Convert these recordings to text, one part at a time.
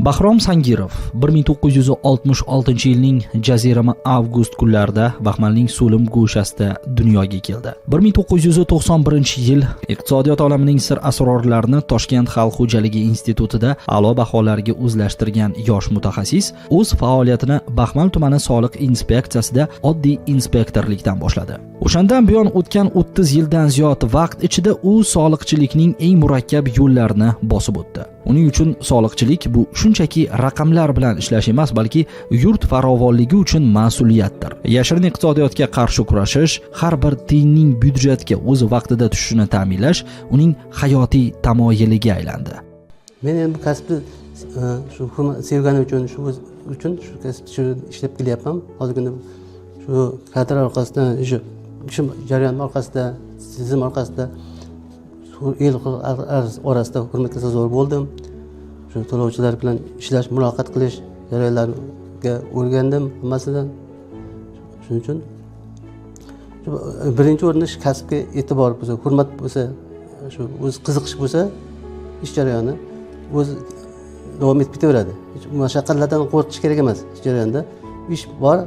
Bahrom Sangirov 1966-yilning jazirama avgust kunlarida Baxmalning So'lim go'shasida dunyoga keldi. 1991-yil iqtisodiyot olamining sir asrorlarini Toshkent Xalq xo'jaligi institutida a'lo baholarga o'zlashtirgan yosh mutaxassis o'z faoliyatini Baxmal tumani soliq inspeksiyasida oddiy inspektorlikdan boshladi. O'shandan buyon o'tgan 30 yildan ziyod vaqt ichida u soliqchilikning eng murakkab yo'llarini bosib o'tdi. Uning uchun soliqchilik bu shunchaki raqamlar bilan ishlash emas, balki yurt farovonligi uchun mas'uliyatdir. Yashirin iqtisodiyotga qarshi kurashish, har bir tiyinning byudjetga o'z vaqtida tushishini ta'minlash uning hayotiy tamoyiliga aylandi. Men endi bu kasbni shu sevganim uchun, shu uchun shu kasbni shu ishlab kelyapman. Hozirgi kunda shu kadrlar orqasidan, shu jarayon orqasida, tizim orqasida el orasida hurmatga sazovor bo'ldim. Shu to'lovchilar bilan ishlash, muloqot qilish jarayonlariga o'rgandim hammasidan. Shuning uchun birinchi o'rinda shu kasbga e'tibor bo'lsa, hurmat bo'lsa, shu o'zi qiziqish bo'lsa, ish jarayoni o'zi davom etib ketaveradi. Hech mashaqqatlardan qo'rqish kerak emas. Ish jarayonida ish bor,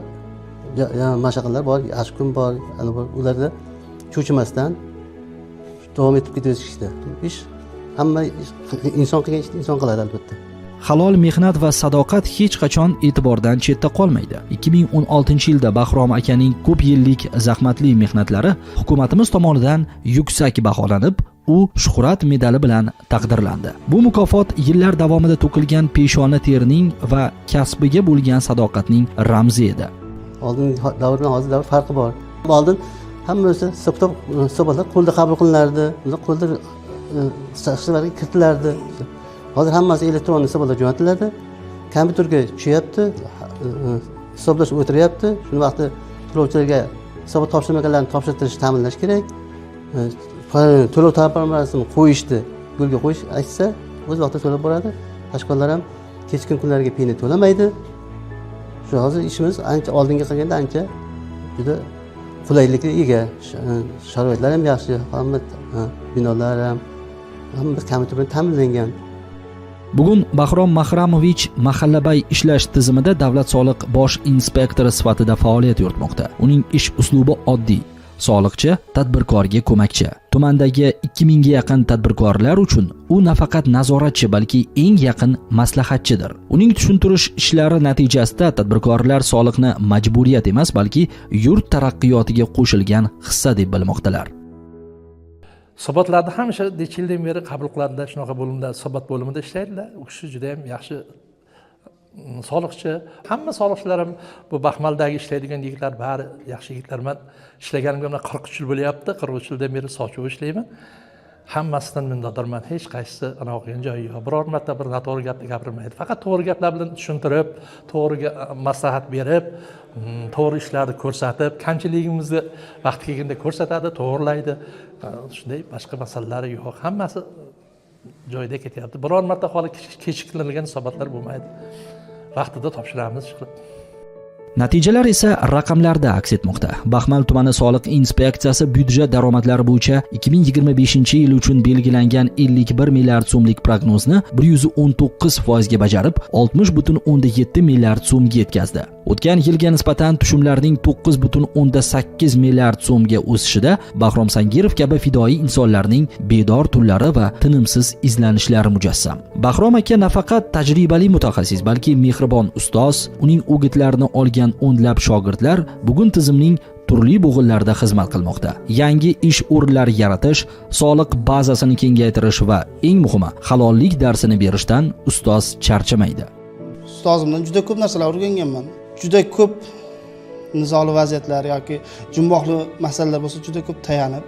mashaqqatlar bor, yaxshi kun bor, ularda cho'chimasdan davom etib ketaverish ishda. Ish hamma inson qilgan ishni inson qiladi albatta. Halol mehnat va sadoqat hech qachon e'tibordan chetda qolmaydi. 2016-yilda Bahrom akaning ko'p yillik zahmatli mehnatlari hukumatimiz tomonidan yuksak baholanib, u Shuhrat medali bilan taqdirlandi. Bu mukofot yillar davomida to'kilgan peshona terining va kasbiga bo'lgan sadoqatning ramzi edi. Oldingi davr bilan hozir davr farqi bor. Oldin hammasi hisob-kitob, hisobotlar qo'lda qabul qilinardi, qo'lda shaxslarga kiritilardi. Hozir hammasi elektron hisobotlar jo'natiladi, kompyuterga tushyapti, hisoblash o'tiryapti. Shuni vaqti to'lovchilarga hisobot topshirmaganlarni topshirtirish ta'minlash kerak. To'lov talabnomasini qo'yishni yo'lga qo'yish aytsa, o'z vaqtida to'lab boradi. Tashkilotlar ham kechki kunlarga peni to'lamaydi. Shu hozir ishimiz ancha oldinga qaraganda ancha juda qulaylikka ega. Sharoitlar ham yaxshi, hamma binolar ham hamma kompyuter bilan ta'minlangan. Bugun Bahrom Mahramovich mahallabay ishlash tizimida davlat soliq bosh inspektori sifatida faoliyat yuritmoqda. Uning ish uslubi oddiy. Soliqchi tadbirkorga ko'makchi. Tumandagi 2000 ga yaqin tadbirkorlar uchun u nafaqat nazoratchi, balki eng yaqin maslahatchidir. Uning tushuntirish ishlari natijasida tadbirkorlar soliqni majburiyat emas, balki yurt taraqqiyotiga qo'shilgan hissa deb bilmoqdalar. Hisobotlarni hamisha necha yildan beri qabul qiladilar, shunaqa bo'limda, hisobot bo'limida ishlaydilar. U kishi juda yam yaxshi soliqchi. Hamma soliqchilar ham, bu Baxmaldagi ishlaydigan yigitlar bari yaxshi yigitlar. Man ishlaganimga mana 43 yil bo'lyapti, 43 yildan beri sochiq ishlayman. Hammasidan minnatdorman, hech qaysisi anaqa qilgan joyi yo'q, biror marta bir noto'g'ri gapni gapirmaydi. Faqat to'g'ri gaplar bilan tushuntirib, to'g'ri maslahat berib, to'g'ri ishlarni ko'rsatib, kamchiligimizni vaqti kelganda ko'rsatadi, to'g'rilaydi. Shunday, boshqa masalalari yo'q, hammasi joyida ketyapti. Biror marta holi kechiktirilgan hisobotlar bo'lmaydi, vaqtida topshiramiz qilib. Natijalar esa raqamlarda aks etmoqda. Baxmal tumani soliq inspeksiyasi byudjet daromadlari bo'yicha 2025-yil uchun belgilangan 51 milliard so'mlik prognozni 119% ga bajarib, 60,7 milliard so'mga yetkazdi. O'tgan yilga nisbatan tushumlarning 9,8 milliard so'mga o'sishida Bahrom Sangirov kabi fidoyi insonlarning bedor tunlari va tinimsiz izlanishlari mujassam. Bahrom aka nafaqat tajribali mutaxassis, balki mehribon ustoz. Uning o'gitlarini olgan o'nlab shogirdlar bugun tizimning turli bo'g'inlarida xizmat qilmoqda. Yangi ish o'rinlari yaratish, soliq bazasini kengaytirish va eng muhimi, halollik darsini berishdan ustoz charchamaydi. Ustozimdan juda ko'p narsalar o'rganganman. Juda ko'p nizoli vaziyatlar yoki jumboqli masalalar bo'lsa, juda ko'p tayanib,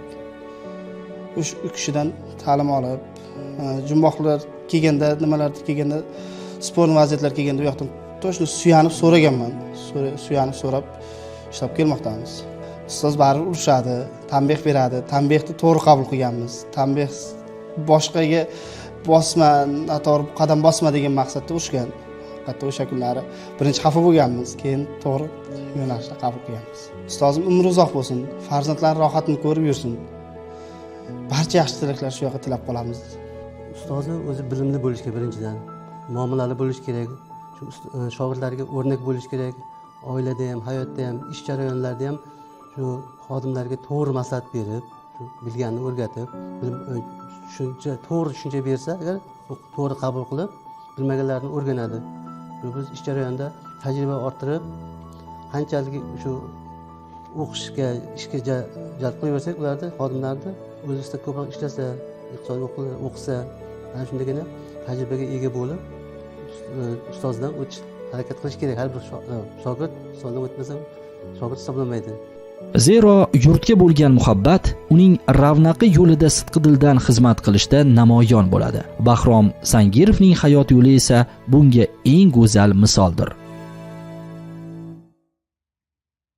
o'sha u kishidan ta'lim olib, jumboqlar kelganda, nimalar kelganda, спорный vaziyatlar kelganda u yoqdan точно suyanib so'raganman. Suyanib so'rab ishlab kelmoqdamiz. Ustoz baribir urishadi, tanbeh beradi. Tanbehni to'g'ri qabul qilganmiz. Tanbeh boshqaga bosma, noto'g'ri qadam bosma degan maqsadda urishgan. Haqiqatda o'sha kunlari birinchi xafa bo'lganmiz, keyin to'g'ri yo'nalishda qabul qilganmiz. Ustozim umri uzoq bo'lsin, farzandlari rohatini ko'rib yursin. Barcha yaxshi tilaklar shu yoqqa tilab qolamiz. Ustozi o'zi bilimli bo'lishi kerak birinchidan. Muomalali bo'lish kerak, shu shogirdlarga o'rnak bo'lish kerak. Oilada ham, hayotda ham, ish jarayonlarida ham shu xodimlarga to'g'ri maslahat berib, shu bilganini o'rgatib, tushuncha, to'g'ri tushuncha bersa, agar to'g'ri qabul qilib, bilmaganlarini o'rganadi. Biz ish jarayonida tajriba orttirib, qanchalik shu o'qishga, ishga jalb qilaversak, ularni, xodimlarni o'z ustida ko'proq ishlasa, iqtisodiy o'qisa, ana shundagina tajribaga ega bo'lib, ustozdan o'tish harakat qilish kerak. Har bir shogird ustozdan o'tmasa, shogird hisoblanmaydi. Zero yurtga bo'lgan muhabbat uning ravnaqi yo'lida sidqidildan xizmat qilishda namoyon bo'ladi. Bahrom Sangirovning hayot yo'li esa bunga eng go'zal misoldir.